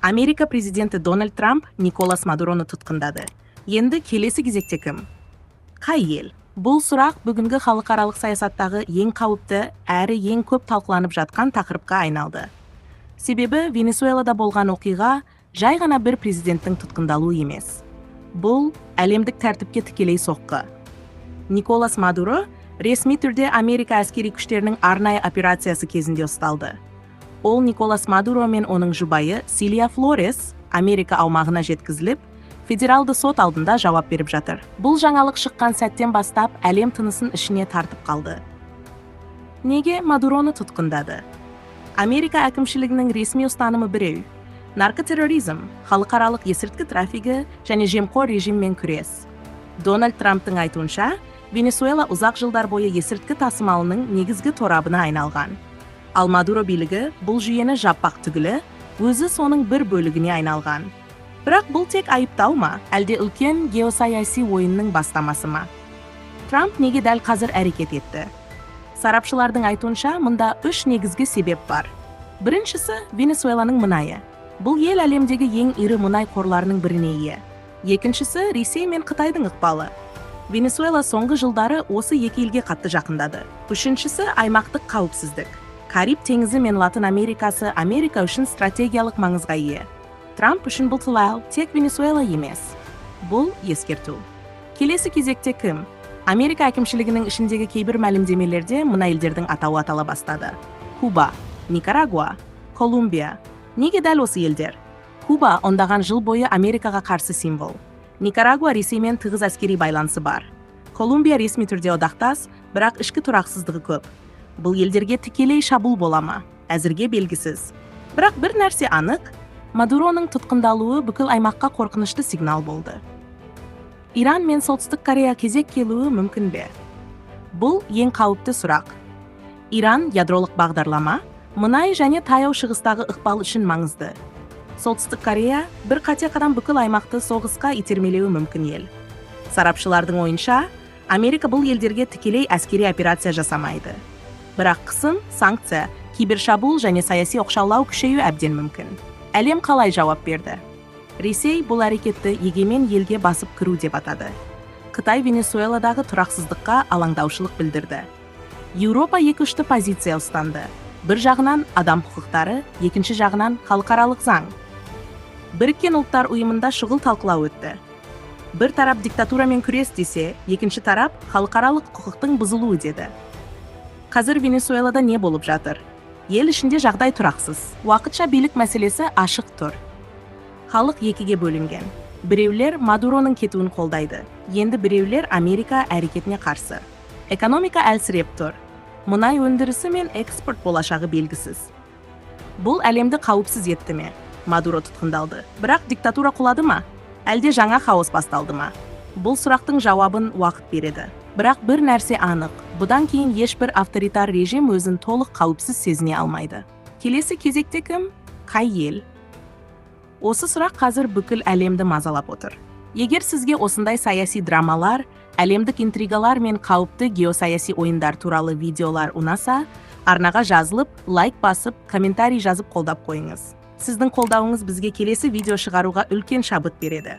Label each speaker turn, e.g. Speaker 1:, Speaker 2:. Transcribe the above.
Speaker 1: Америка президенті Дональд Трамп Николас Мадуроны тұтқындады. Енді келесі кезекте кім? Қай ел? Бұл сұрақ бүгінгі халықаралық саясаттағы ең қауіпті әрі ең көп талқыланып жатқан тақырыпқа айналды. Себебі Венесуэлада болған оқиға жай ғана бір президенттің тұтқындалуы емес. Бұл әлемдік тәртіпке тікелей соққы. Николас Мадуро ресми түрде Америка әскери күштерінің арнайы операциясы кезінде ұсталды. Ол Николас Мадуро мен оның жұбайы Силия Флорес Америка аумағына жеткізіліп, федералды сот алдында жауап беріп жатыр. Бұл жаңалық шыққан сәттен бастап әлем тынысын ішіне тартып қалды. Неге Мадуроны тұтқындады? Америка әкімшілігінің ресми ұстанымы біреу: наркотерроризм, халықаралық есірткі трафигі және жемқор режиммен күрес. Дональд Трамптың айтуынша, Венесуэла ұзақ жылдар бойы есірткі тасымалының негізгі торабына айналған. Ал Мадуро билігі бұл жүйені жаппақ түгілі, өзі соның бір бөлігіне айналған. Бірақ бұл тек айыптау ма, әлде үлкен геосаяси ойынның бастамасы ма? Трамп неге дәл қазір әрекет етті? Сарапшылардың айтуынша, мұнда үш негізгі себеп бар. Біріншісі – Венесуэланың мұнайы. Бұл ел әлемдегі ең ірі мұнай қорларының біріне ие. Екіншісі – Ресей мен Қытайдың ықпалы. Венесуэла соңғы жылдары осы екі елге қатты жақындады. Үшіншісі – аймақтық қауіпсіздік. Кариб теңізі мен Латын Америкасы Америка үшін стратегиялық маңызға ие. Трамп үшін бұл тек Венесуэла емес. Бұл ескерту. Келесі кезекте кім? Америка әкімшілігінің ішіндегі кейбір мәлімдемелерде мына елдердің атауы атала бастады: Куба, Никарагуа, Колумбия. Неге дәл осы елдер? Куба ондаған жыл бойы Америкаға қарсы символ. Никарагуа Ресеймен тығыз әскери байланысы бар. Колумбия ресми түрде одақтас, бірақ ішкі тұрақсыздығы көп. Бұл елдерге тікелей шабуыл бола ма? Әзірге белгісіз. Бірақ бір нәрсе анық: Мадуроның тұтқындалуы бүкіл аймаққа қорқынышты сигнал болды. Иран мен Солтүстік Корея кезек келуі мүмкін бе? Бұл ең қауіпті сұрақ. Иран ядролық бағдарлама, мұнай және Таяу Шығыстағы ықпал үшін маңызды. Солтүстік Корея бір қате қадам бүкіл аймақты соғысқа итермелеуі мүмкін ел. Сарапшылардың ойынша, Америка бұл елдерге тікелей әскери операция жасамайды. Бірақ қысым, санкция, кибершабуыл және саяси оқшаулау күшеюі әбден мүмкін. Әлем қалай жауап берді? Ресей бұл әрекетті егемен елге басып кіру деп атады. Қытай Венесуэладағы тұрақсыздыққа алаңдаушылық білдірді. Еуропа екіұшты позиция ұстанды: бір жағынан адам құқықтары, екінші жағынан халықаралық заң. Біріккен Ұлттар Ұйымында шұғыл талқылау өтті. Бір тарап диктатурамен күрес десе, екінші тарап халықаралық құқықтың бұзылуы деді. Қазір Венесуэлада не болып жатыр? Ел ішінде жағдай тұрақсыз. Уақытша билік мәселесі ашық тұр. Халық екіге бөлінген: біреулер Мадуроның кетуін қолдайды, енді біреулер Америка әрекетіне қарсы. Экономика әлсіреп тұр. Мұнай өндірісі мен экспорт болашағы белгісіз. Бұл әлемді қауіпсіз етті ме? Мадуро тұтқындалды, бірақ диктатура құлады ма, әлде жаңа хаос басталды ма? Бұл сұрақтың жауабын уақыт береді. Бірақ бір нәрсе анық: бұдан кейін ешбір авторитар режим өзін толық қауіпсіз сезіне алмайды. Келесі кезекте кім? Қай ел? Осы сұрақ қазір бүкіл әлемді мазалап отыр. Егер сізге осындай саяси драмалар, әлемдік интригалар мен қауіпті геосаяси ойындар туралы видеолар ұнаса, арнаға жазылып, лайк басып, комментарий жазып қолдап қойыңыз. Сіздің қолдауыңыз бізге келесі видео шығаруға үлкен шабыт береді.